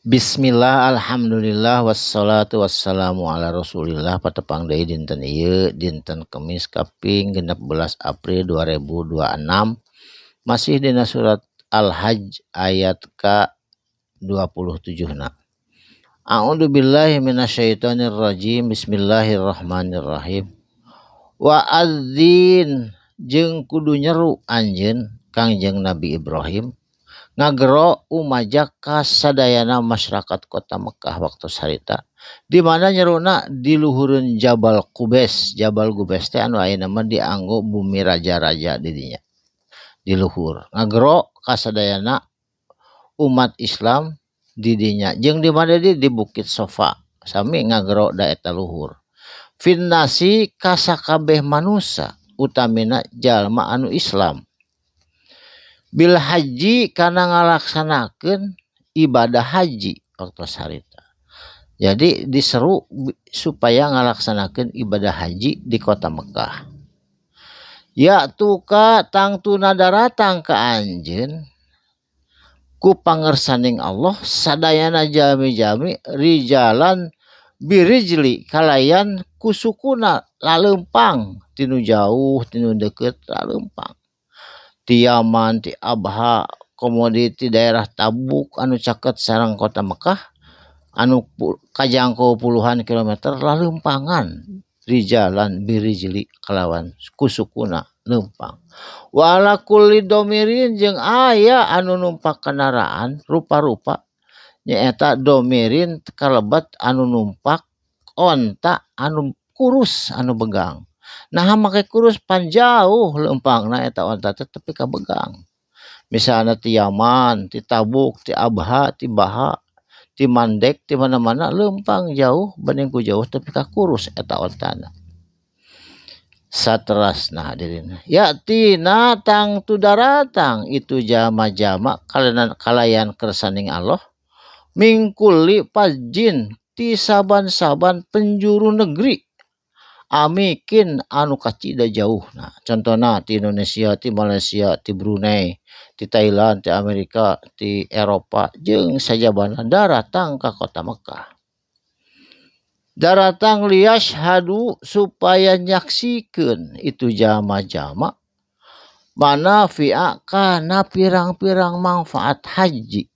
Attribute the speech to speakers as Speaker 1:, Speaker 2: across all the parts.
Speaker 1: Bismillah, alhamdulillah, wassalatu wassalamu ala rasulillah. Patepang deui dinten ieu, dinten Kemis kaping 16 April 2026, masih dina surat Al-Hajj ayat ka 27 na. A'udzu billahi minasyaitonir rajim. Bismillahirrahmanirrahim. Wa adzin, jeung kudu nyeru anjeun Kangjeng Nabi Ibrahim, ngagero umajak ka sadayana masyarakat kota Mekah waktu harita. Di mana nyeruna? Di luhureun Jabal Qubais. Jabal Qubais teh anu ayeuna mah dianggo bumi raja-raja di dinya. Di luhur ngagero ka sadayana umat Islam di dinya, jeung di mana di Bukit Sofa sami ngagero da eta luhur. Finnasi, ka sakabeh manusa, utamina jalma anu Islam, bil haji, kana ngalaksanakeun ibadah haji waktu harita. Jadi diseru supaya ngalaksanakeun ibadah haji di kota Mekah. Ya'tuka, tangtuna daratang ka anjeun ku pangersaning Allah sadayana jalmi-jalmi, rijalan birijli, kalayan ku sukuna laleumpang, tinu jauh tinu deukeut laleumpang, ti Yaman, ti Abha, komo di ti daerah Tabuk anu caket sareng kota Mekah, anu kajangkau puluhan kilometer laleumpangan. Rijalan birijli, kalawan ku sukuna leumpang. Wa ala kulli domirin, jeung aya anu numpak kendaraan rupa-rupa, nyaeta domirin kalebet anu numpak onta anu kurus, anu begang. Nah, make kurus pan jauh leumpangna eta onta teh, tepi ka begang. Misalna ti Yaman, ti Tabuk, ti Abha, ti Baha, ti Mandek, ti mana-mana leumpang jauh, banding ku jauh tepi ka kurus eta ontana. Saterasna, hadirin, ya'tina, tangtu daratang itu jama-jama kalayan kersaning Allah, min kulli fajjin, ti saban-saban penjuru negeri, amiqin, anu kacida jauh. Nah, contohna ti Indonesia, ti Malaysia, ti Brunei, ti Thailand, ti Amerika, ti Eropa, jeung sajabana daratang ka kota Mekah. Daratang liyashhadu, supaya nyaksikeun itu jama-jama, manafi'a, kana pirang-pirang manfaat haji.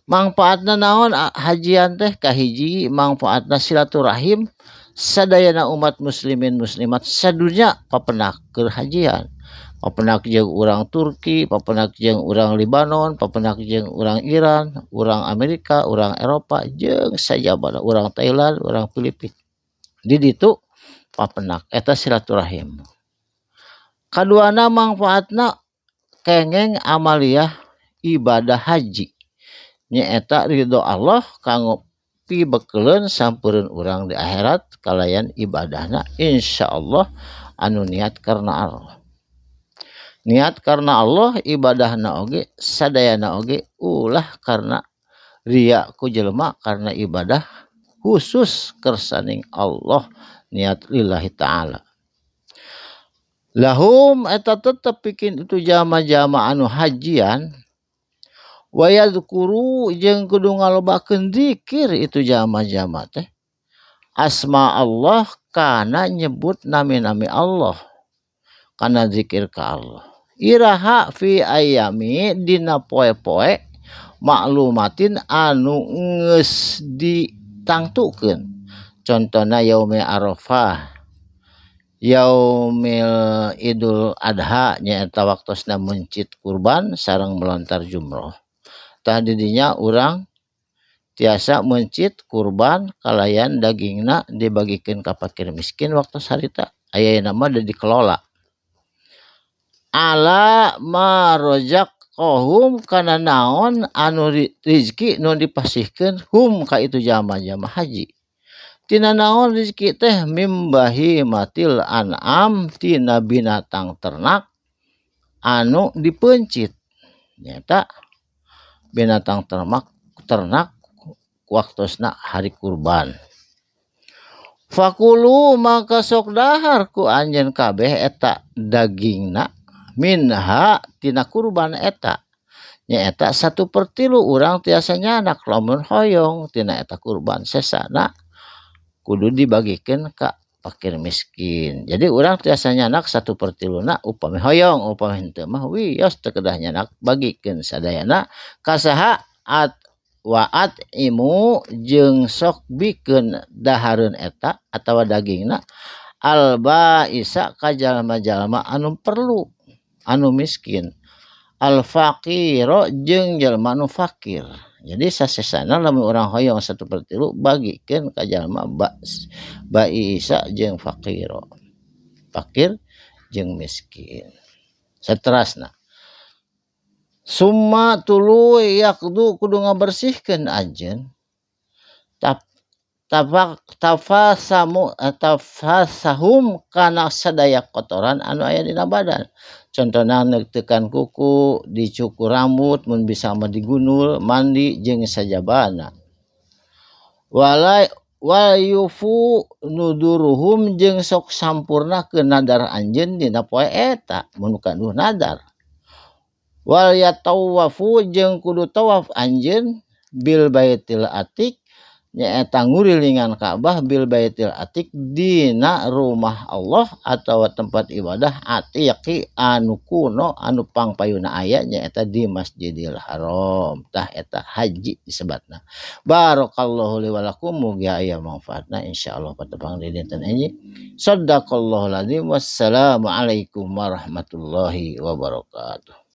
Speaker 1: Manfaatna naon hajian teh? Kahiji, manfaatna silaturahim sadayana umat muslimin muslimat sadunya papendak keur hajian, papendak jeung urang Turki, papendak jeung urang Libanon, papendak jeung urang Iran, urang Amerika, urang Eropa, jeung sajabana, urang Thailand, urang Filipina, di ditu papendak. Eta silaturahim. Kaduana, manfaatna kengeng amaliyah ibadah haji, nyaeta ridho Allah kanggo pibekeleun sampeureun urang di akhirat kalayan ibadahna, insyaallah anu niat karena Allah. Niat karena Allah ibadahna oge, sadayana oge ulah karena ria ku jelema, karena ibadah khusus kersaning Allah, niat lillahi ta'ala. Lahum, eta tetep bikin itu jama-jama anu hajian. Wa yadzkuru, jeung kudu ngalobakeun zikir itu jama-jama teh, asma Allah, kana nyebut nami-nami Allah, kana zikir ka Allah. Iraha? Fi ayami, dina poe-poe, maklumatin, anu geus ditangtukeun, contohna yaumi Arafah, yaumil Idul Adha, nyaeta waktosna mencit kurban sareng melontar jumroh. Tah, di dinya urang tiasa mencit kurban kalayan dagingna dibagikeun ka fakir miskin waktu harita. Ayeuna mah dikelola. Ala ma rozaqahum, kana naon anu rizki nu dipasihkeun, hum, ka itu jama-jama haji. Tina naon rizki teh? Mim bahimatil an'am, tina binatang ternak anu dipeuncit, nyaeta binatang ternak ternak waktosna hari kurban. Fakulu, maka sok dahar ku anjeun kabeh eta dagingna, minha, tina kurban eta. Nyaeta 1/3 urang tiasa nyanak lamun hoyong tina eta kurban, sesana kudu dibagikeun ka fakir miskin. Jadi urang tiasa nyanak 1/3 upami hoyong, upami henteu mah wios teu kedah nyanak, bagikeun sadayana ka saha. At waat imu jeung sok bikeun dahareun eta atawa dagingna al baisa ka jalma-jalma anu perlu, anu miskin, al faqiro jeung jalma anu fakir. Jadi sasesana lamun urang hoyong 1/3 bagikeun ka jalma baisa jeung faqiro, fakir jeung miskin. Saterasna summa tuluy yaqdu kudu ngabersihkeun anjeun tafasamu tafasahum kana sadaya kotoran anu aya dina badan. Contohna neuktekan kuku, dicukur rambut, mun bisa mah digunul, mandi jeung sajabana. Wala wal yufu nuduruhum jeung sok sampurnakeun nadar anjeun dina poe eta mun kaduh nadar. Wal yatawafu jeung kudu tawaf anjeun bil baitil atiq nyaeta ngurilingan Ka'bah bil baitil atiq dina rumah Allah atawa tempat ibadah atiqi anu kuno anu pangpayuna aya nyaeta di Masjidil Haram. Tah eta haji disebatna. Barakallahu li wa lakum, mugi aya manfaatna insyaallah patepang di dinten ini. Shadaqallahul azim. Wassalamualaikum warahmatullahi wabarakatuh.